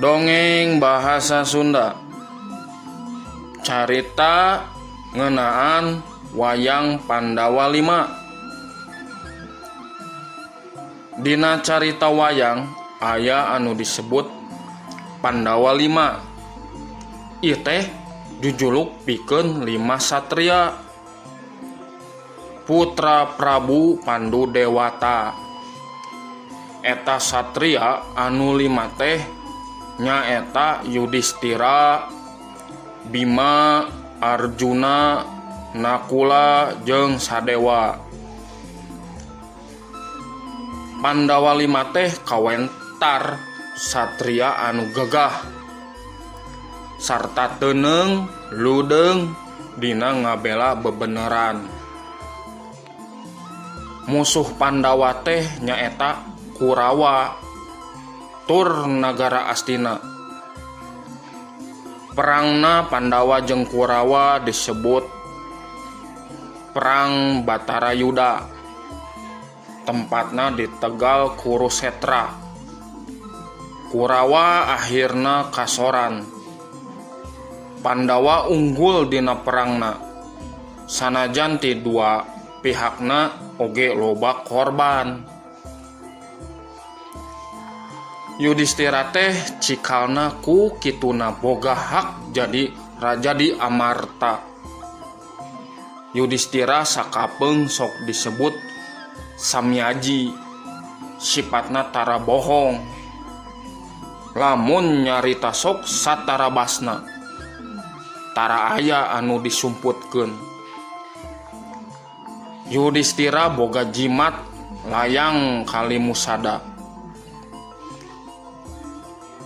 Dongeng Bahasa Sunda Carita ngeunaan Wayang Pandawa Lima. Dina carita wayang aya anu disebut Pandawa Lima. Ieu teh jujuluk pikeun lima satria putra Prabu Pandu Dewata. Eta satria anu lima teh nyaeta Yudistira, Bima, Arjuna, Nakula jeung Sadewa. Pandawa lima teh kawentar satria anu gagah sarta teuneung ludeung dina ngabela bebeneran. Musuh Pandawa teh nyaeta Kurawa tur nagara Astina. Perangna Pandawa jeung Kurawa disebut Perang Batara Yuda. Tempatna di Tegal Kurusetra. Kurawa akhirna kasoran. Pandawa unggul dina perangna. Sanajan ti dua pihakna oge loba korban. Yudistira teh cikalna ku kituna boga hak jadi raja di Amarta. Yudistira sakapeung sok disebut Samyaji, sipatna tara bohong. Lamun nyarita sok satarabasna, tara aya anu disumputkeun. Yudistira boga jimat layang Kalimusada.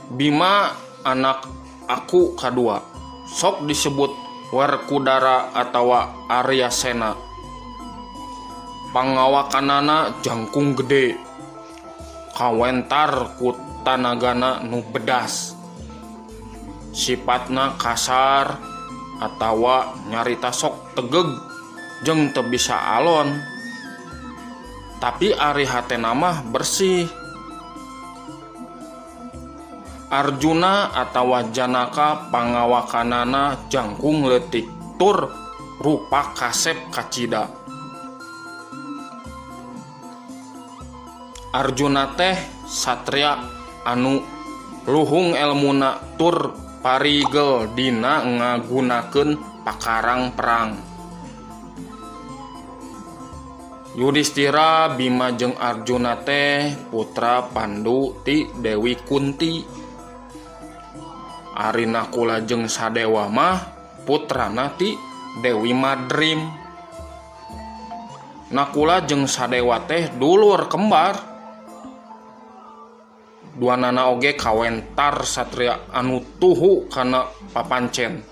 Bima anak aku kadua, sok disebut Werkudara atawa Aryasena. Pangawakanana jangkung gede, kawentar ku tanagana nu bedas. Sipatna kasar atawa nyarita sok tegeg jeung teu bisa alon. Tapi ari hatena mah bersih. Arjuna atawa Janaka pangawakanana jangkung leutik tur rupa kasep kacida. Arjuna teh satria anu luhung elmuna tur parigel dina ngagunakeun pakarang perang. Yudistira, Bima jeung Arjuna teh putra Pandu ti Dewi Kunti. Ari Nakula jeung Sadewa mah putrana ti Dewi Madrim. Nakula jeung Sadewa teh dulur kembar. Duanana oge kawentar satria anu tuhu kana papancen.